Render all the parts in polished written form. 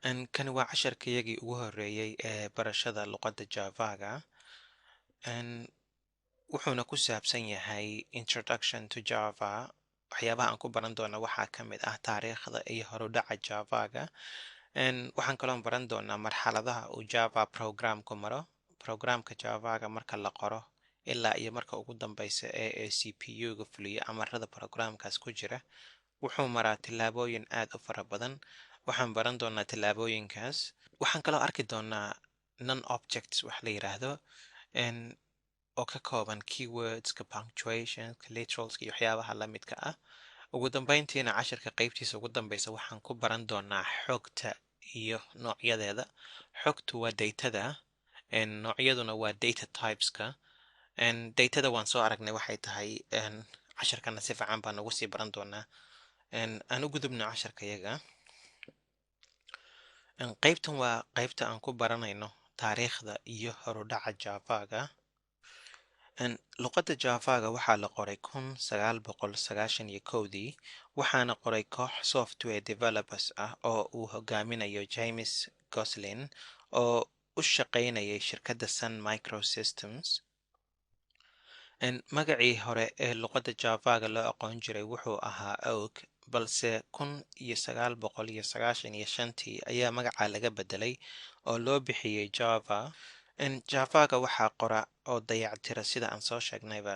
Kani waa casharkayagii ugu horreeyay ee barashada luqadda Java-ga. Wuxuuna ku saabsan yahay Introduction to Java. Waxyaabaha aan ku baran doono waxaa ka mid ah taariikhda iyo horudhaca Java-ga. Waxaan kaloon baran doonaa marxaladaha uu Java programku maro, programka Java-ga marka la qoro ilaa iyo marka ugu dambeysa ee CPU-ga fuliyo amarada programkaas ku jira. Wuxuu maraa tillaabooyin aad u fara badan. Waxaan baran doonaa tillaabooyinkaas. Waxaan kaloo arki doonaa non objects wax la yiraahdo oo ka kooban keywords-ka, punctuations-ka, literals-ka iyo waxyaabaha la midka ah. Ugu dambeyntiina, cashirka qeybtiisa ugu dambeysa waxaan ku baran doonaa xogta iyo noocyadeeda. Xogtu waa datada, noocyaduna waa data types-ka. Datada waan soo aragnay waxay tahay, cashirkana si fiican baan ugu sii baran doonaa. Aan u gudubno casharkayaga. Qeybtan waa qeybta aan ku baranayno taariikhda iyo horudhaca Java-ga. Luqadda Java-ga waxaa la qoray 1991-dii, waxaana qoray koox software developers ah oo uu hogaaminayo James Gosling oo u shaqaynayay shirkadda Sun Microsystems. Magacii hore ee luqadda Java-ga loo aqoon jiray wuxuu ahaa Oak, balse 1995-tii ayaa magaca laga bedelay oo loo bixiyey Java. Java-ga waxaa qora oo dayactira, sida aan soo sheegnayba,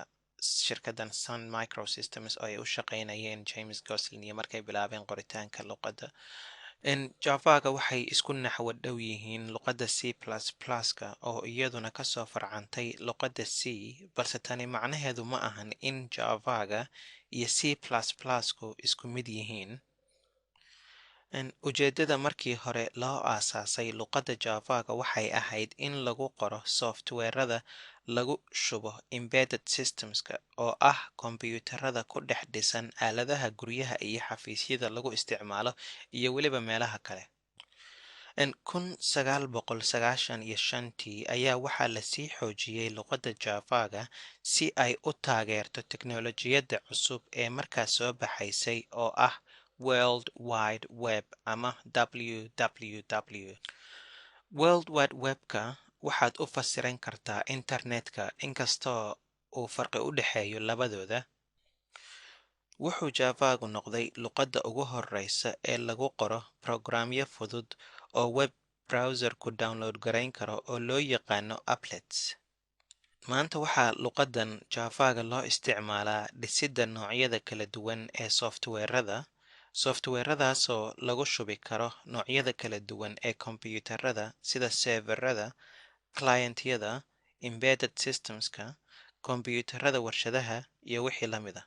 shirkaddan Sun Microsystems oo ay u shaqaynayeen James Gosling iyo markay bilaabeen qoritaanka luqadda. Java-ga waxay isku naxwo dhow yihiin luqadda C++-ka oo iyaduna kasoo farcantay luqadda C, balse tani macnaheedu ma ahan in Java-ga iyo C++-ku isku mid yihiin. Ujeeddada markii hore loo aasaasay luqadda Java-ga waxay ahayd in lagu qoro software-rada lagu shubo embedded systems-ka, oo ah kombiyuutarada ku dhex dhisan aaladaha guryaha iyo xafiisyada lagu isticmaalo iyo weliba meelaha kale. 1995-tii ayaa waxaa lasii xoojiyey luqadda Java-ga si ay u taageerto teknoolojiyadda cusub ee markaas soo baxaysay oo ah World Wide Web ama WWW. World Wide Web-ka waxaad u fasiran kartaa internetka, inkastoo uu farqi u dhexeeyo labadooda. Wuxuu Java-gu noqday luqadda ugu horreysa ee lagu qoro programyo fudud oo web browser-ku download garayn karo oo loo yaqaano applets. Maanta waxaa luqaddan Java-ga loo isticmaalaa dhisidda noocyada kala duwan ee software-rada, software-radaasoo lagu shubi karo noocyada kala duwan ee kombiyuutarada sida server-rada, client-yada, embedded systems-ka, kombiyuutarada warshadaha iyo wixii la mid ah.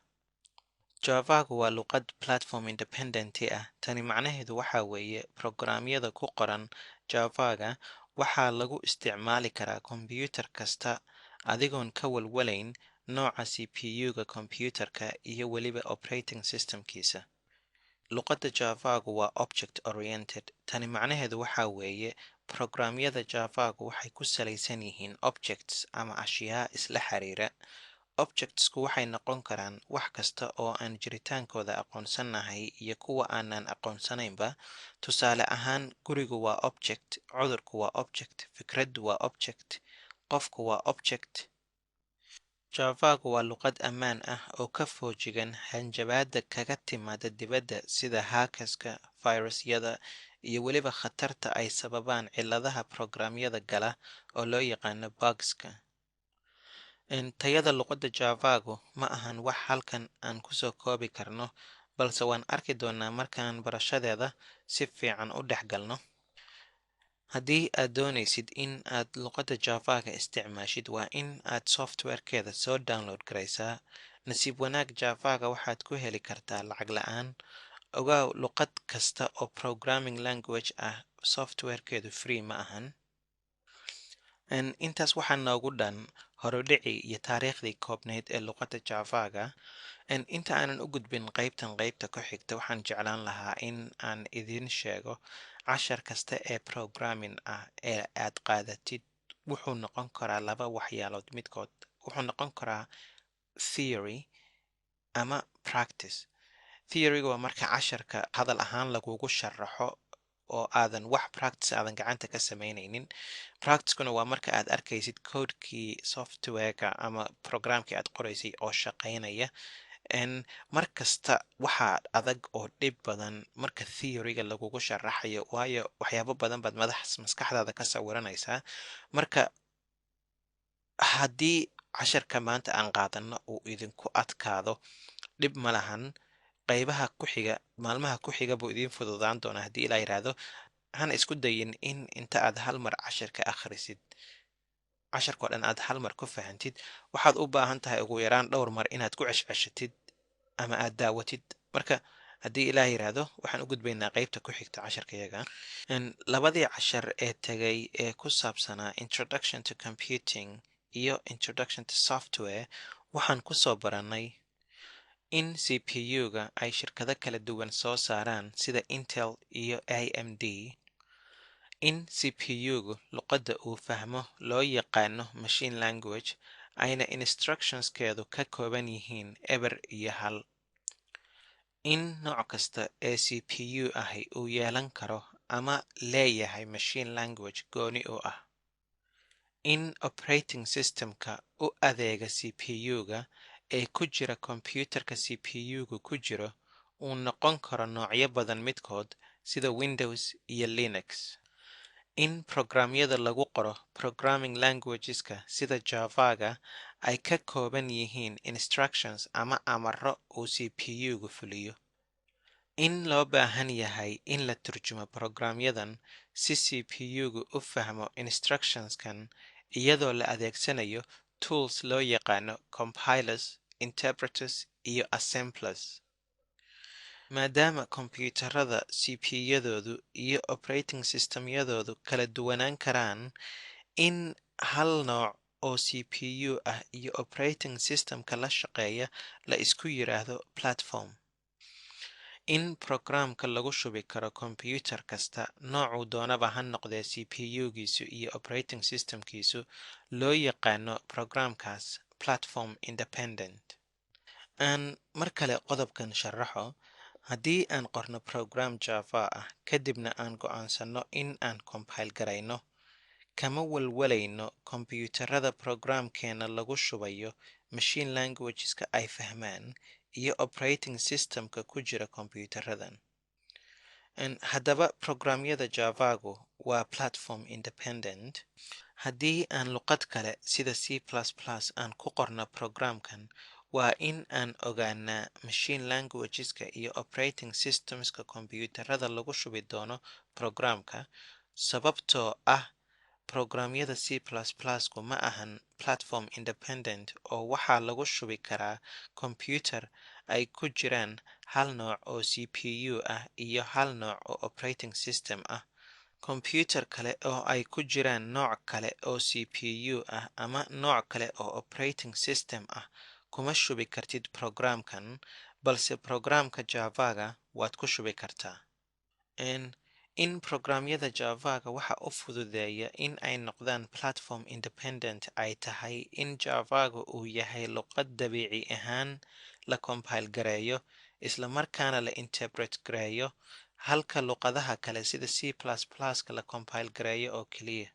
Java-gu waa luqad platform independent ah. Tani macnaheedu waxa weeye programyada ku qoran Java-ga waxaa lagu isticmaali karaa kombiyuutar kasta adigoon ka walwalayn nooca CPU-ga kombiyuutarka iyo weliba operating system-kiisa. Luqadda Java-gu waa object oriented. Tani macnaheedu waxa weeye programyada Java-gu waxay ku salaysan yihiin objects ama ashyaa isla xiriira. Objects-ku waxay noqon karaan wax kasta oo aan jiritaankooda aqoonsanahay iyo kuwa aanan aqoonsanaynba. Tusaale ahaan, gurigu waa object, cudurku waa object, fikraddu waa object, qofku waa object. Java-gu waa luqad ammaan ah oo ka foojigan hanjabaadda kaga timaada dibadda sida hackers-ka, fayrasyada, iyo weliba khatarta ay sababaan cilladaha programyada gala oo loo yaqaano bugs-ka. Tayada luqadda Java-gu ma ahan wax halkan aan kusoo koobi karno, balse waan arki doonaa markaan barashadeeda si fiican u dhex galno. Haddii aad doonaysid in aad luqadda Java-ga isticmaashid, waa in aad software-keeda soo download garaysaa. Nasiib wanaag, Java-ga waxaad ku heli kartaa lacag la'aan. Ogow, luqad kasta oo programming language ah software-keedu free ma ahan. Intaas waxaa noogu dhan horudhicii iyo taariikhdii koobnayd ee luqadda Java-ga. Inta aanan u gudbin qaybtan qaybta ku xigta, waxaan jeclaan lahaa in aan idin sheego cashar kasta ee programming ah ee aad qaadatid wuxuu noqon karaa laba waxyaalood midkood. Wuxuu noqon karaa theory ama practice. Theory-ga waa marka casharka hadal ahaan lagugu sharaxo oo aadan wax practice aadan gacanta ka samaynaynin. Practicekuna waa marka aad arkaysid codekii softwareka ama programkii aad qoraysay oo shaqaynaya. Mar kasta waxaa adag oo dhib badan marka theoryga lagugu sharaxayo, waayo waxyaabo badan baad madax maskaxdaada ka sawiranaysaa. Marka haddii casharka maanta aan qaadano uu idinku adkaado, dhib ma lahan. Qaybaha ku xiga, maalmaha ku xiga buu idiin fududaan doonaa haddii Ilaa yidhaahdo. Hana isku dayin in inta aad hal mar casharka akhrisid, casharkao dhan aad hal mar ku fahantid. Waxaad u baahan tahay ugu yaraan dhowr mar inaad ku ceshceshatid ama aad daawatid. Marka haddii Ilaah yidhaahdo, waxaan u gudbaynaa qaybta ku xigta casharkayaga. Labadii cashar ee tegay ee ku saabsanaa Introduction to Computing iyo Introduction to Software waxaan kusoo baranay in CPU-ga ay shirkado kala duwan soo saaraan, sida Intel iyo AMD, in CPU-gu luqadda uu fahmo loo yaqaano machine language, ayna instructionskeedu ka kooban yihiin eber iyo hal, in nooc kasta ee CPU ahi uu yeelan karo ama leeyahay machine language gooni u ah, in operating systemka u adeega CPU-ga ee ku jira kombuyuutarka CPU-gu ku jiro uu noqon karo noocyo badan midkood, sida Windows iyo Linux, in programyada lagu qoro programming languageska sida Javaga ay ka kooban yihiin instructions ama amarro uu CPU-gu fuliyo, in loo baahan yahay in la turjumo programyadan si CPU-gu u fahmo instructionskan iyadoo la adeegsanayo tools loo yaqaano compilers, interpreters iyo assemblers. Maadaama kombuyuutarada CPU-yadoodu iyo operating systemyadoodu kala duwanaan karaan, in hal nooc oo CPU ah iyo operating systemka la shaqeeya la isku yiraahdo platform, in programka lagu shubi karo kombuyuutar kasta, noocuu doonaba ha noqdee CPU-giisu iyo operating systemkiisu, loo yaqaano programkaas platform independent. Aan mar kale qodobkan sharaxo. Haddii aan qorno program Java ah, kadibna aan go'aansanno in aan compile garayno, kama walwalayno kombuyuutarada programkeena lagu shubayo machine languageska ay fahmaan iyo operating systemka ku jira kombuyuutaradan. Haddaba programyada Javagu waa platform independent. Haddii aan luqad kale sida C++ aan ku qorno programkan, waa in aan ogaanaa machine languageska iyo operating systemska kombuyuutarada lagu shubi doono programka, sababtoo ah programyada C++-ku ma ahan platform independent oo waxaa lagu shubi karaa kombuyuutar ay ku jiraan hal nooc oo CPU ah iyo hal nooc oo operating system ah. Kombuyuutar kale oo ay ku jiraan nooc kale oo CPU ah ama nooc kale oo operating system ah kuma shubi kartid programkan, balse programka Javaga waad ku shubi kartaa. In programyada Javaga waxa u fududeeya in ay noqdaan platform independent ay tahay in Javagu uu yahay luqad dabiici ahaan la compile gareeyo isla markaana la interpret gareeyo, halka luqadaha kale sida C++-ka la compile gareeyo oo keliya.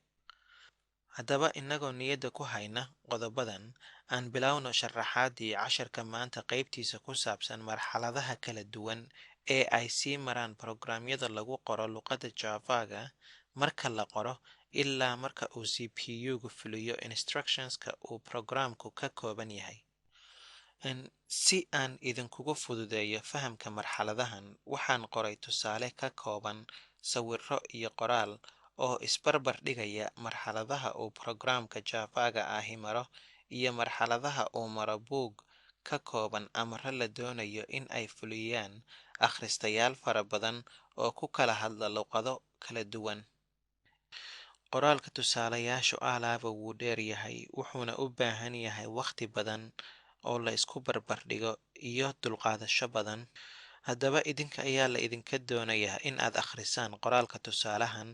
Haddaba, innagoo niyadda ku hayna qodobadan, aan bilowno sharaxaaddii casharka maanta qaybtiisa ku saabsan marxaladaha kala duwan ee ay sii maraan programyada lagu qoro luqadda Javaga marka la qoro ilaa marka uu CPU-gu fuliyo instructionska uu programku ka kooban yahay. Si aan idinkugu fududeeyo fahamka marxaladahan, waxaan qoray tusaale ka kooban sawirro iyo qoraal oo isbarbar dhigaya marxaladaha uu programka Javaga ahi maro iyo marxaladaha uu maro buug ka kooban amarro la doonayo in ay fuliyaan akhristayaal fara badan oo ku kala hadla luqado kala duwan. Qoraalka tusaalayaashu alaaba wuu dheer yahay, wuxuuna u baahan yahay wakhti badan oo la isku barbar dhigo iyo dulqaadasho badan. Haddaba idinka ayaa la idinka doonayaa in aad akhrisaan qoraalka tusaalahan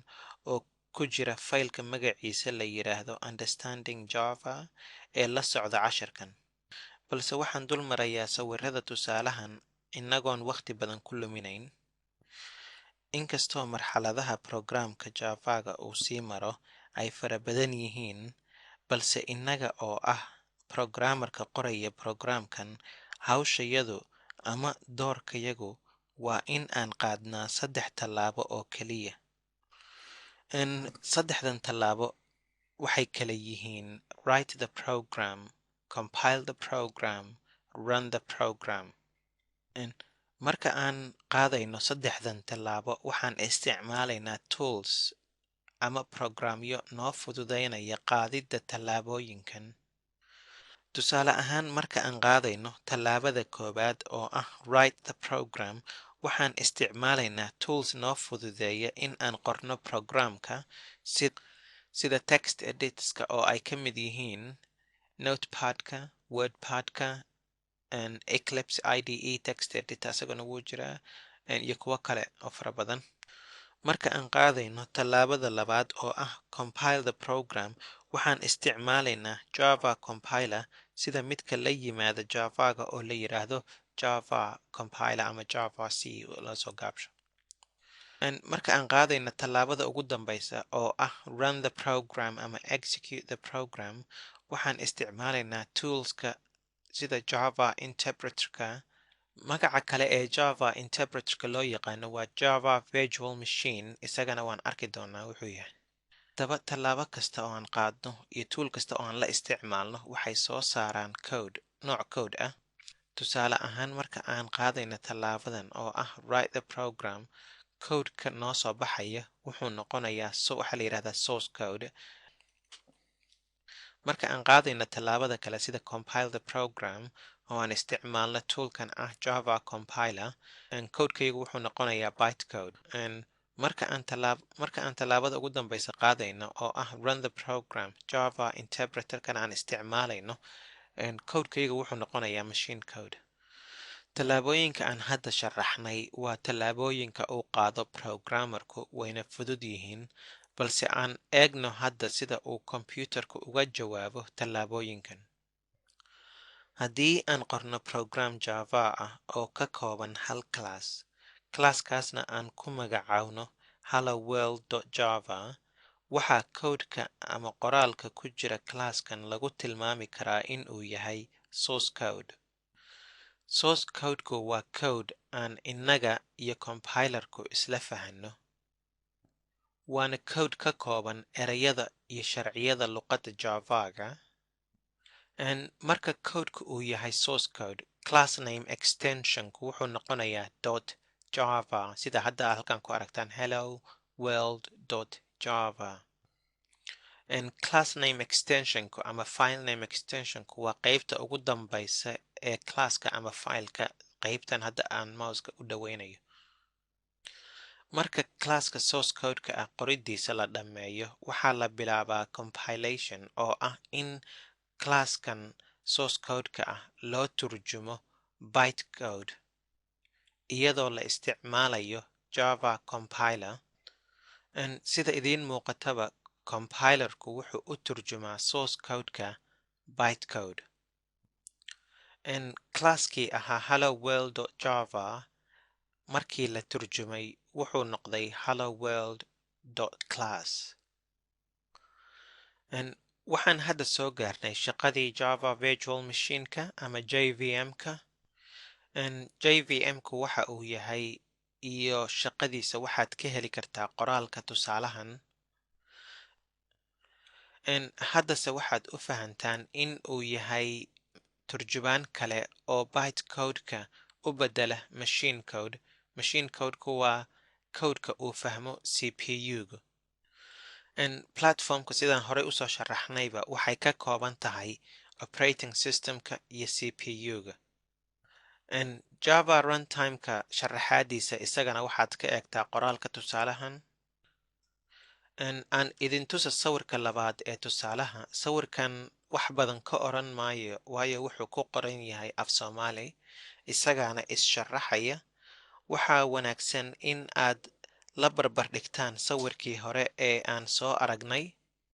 oo ku jira faylka magaciisa la yiraahdo Understanding Java ee la socda casharkan. Balse waxaan dul marayaa sawirada tusaalahan innagoon wakhti badan ku luminayn. Inkastoo marxaladaha programka Javaga uu sii maro ay fara badan yihiin, balse innaga oo ah programmerka qoraya programkan, hawshayadu ama doorkayagu waa in aan qaadnaa saddex tallaabo oo keliya. Saddexdan tallaabo waxay kala yihiin: write the program, compile the program, run the program. Marka aan qaadayno saddexdan tallaabo, waxaan isticmaalaynaa tools ama programyo noo fududeynaya qaadidda tallaabooyinkan. Tusaale ahaan, marka aan qaadayno tallaabada koowaad oo ah write the program, waxaan isticmaalaynaa tools noo fududeeya in aan qorno programka, sida text editorska oo ay ka mid yihiin Notepadka, WordPadka, Eclipse IDE text editor isaguna wuu jiraa, iyo kuwo kale oo fara badan. Marka aan qaadayno tallaabada labaad oo ah compile the program, waxaan isticmaalaynaa Java compiler, sida midka la yimaada Javaga oo la yiraahdo Java compiler ama javac lasoo gaabsho. Marka aan qaadayno tallaabada ugu dambeysa oo ah run the program ama execute the program, waxaan isticmaalaynaa toolska sida Java interpreterka. Magaca kale ee Java interpreterka loo yaqaano waa Java Virtual Machine, isagana waan arki doonaa wuxuu yahay. Daba tallaabo kasta oo aan qaadno iyo tool kasta oo aan la isticmaalno waxay soo saaraan code, nooc code ah. Tusaale ahaan, marka aan qaadayno tallaabadan oo ah write the program, codeka noo soo baxaya wuxuu noqonayaa, so waxaa la yidhahdaa source code. Marka aan qaadayno tallaabada kale, sida compile the program, oo aan isticmaalno toolkan ah Java compiler, codekaygu wuxuu noqonayaa byte code. Marka aan tallaabada ugu dambeysa qaadayno oo ah run the program, Java interpreterkan aan isticmaalayno, codekayga wuxuu noqonayaa machine code. Tallaabooyinka aan hadda sharaxnay waa tallaabooyinka uu qaado programmerku, wayna fudud yihiin, balse aan eegno hadda sida uu kombiyuutarku uga jawaabo tallaabooyinkan. Haddii aan qorno program Java ah oo ka kooban hal class, classkaasna aan ku magacaawno helloworld.java, waxaa codeka ama qoraalka ku jira classkan lagu tilmaami karaa in uu yahay source code. Source codeku waa code aan innaga iyo compilerku isla fahanno, waana code ka kooban erayada iyo sharciyada luqadda Javaga. Marka codeka uu yahay source code, class name extensionku wuxuu noqonayaa .java, sida hadda halkan ku aragtaan, hello world .java. Class name extensionku ama file name extensionku waa qeybta ugu dambeysa ee classka ama fileka, qeybtan hadda aan mouseka u dhaweynayo. Marka classka source codeka ah qoridiisa la dhammeeyo, waxaa la bilaabaa compilation, oo ah in classkan source codeka ah loo turjumo byte code iyadoo la isticmaalayo Java compiler. Sida idiin muuqataba, compilerku wuxuu u turjumaa source codeka byte code. Classkii ahaa hello world .java markii la turjumay wuxuu noqday hello world .class. Waxaan hadda soo gaarnay shaqadii Java Virtual Machineka ama JVM-ka. JVM-ku waxa uu yahay iyo shaqadiisa waxaad ka heli kartaa qoraalka tusaalahan. Haddase waxaad u fahantaan in uu yahay turjubaan kale oo byte code-ka u beddela machine code. Machine code-ku waa code-ka uu fahmo CPU-gu. Platformka, sidaan horey usoo sharaxnayba, waxay ka kooban tahay operating systemka iyo CPU-ga. Java runtime-ka sharaxaadiisa isagana waxaad ka eegtaa qoraalka tusaalahan. Aan idin tusa sawirka labaad ee tusaalaha. Sawirkan wax badan ka oran maayo, waayo wuxuu ku qoran yahay af Soomaali, isagaana is-sharaxaya. Waxaa wanaagsan in aad la barbar dhigtaan sawirkii hore ee aan soo aragnay.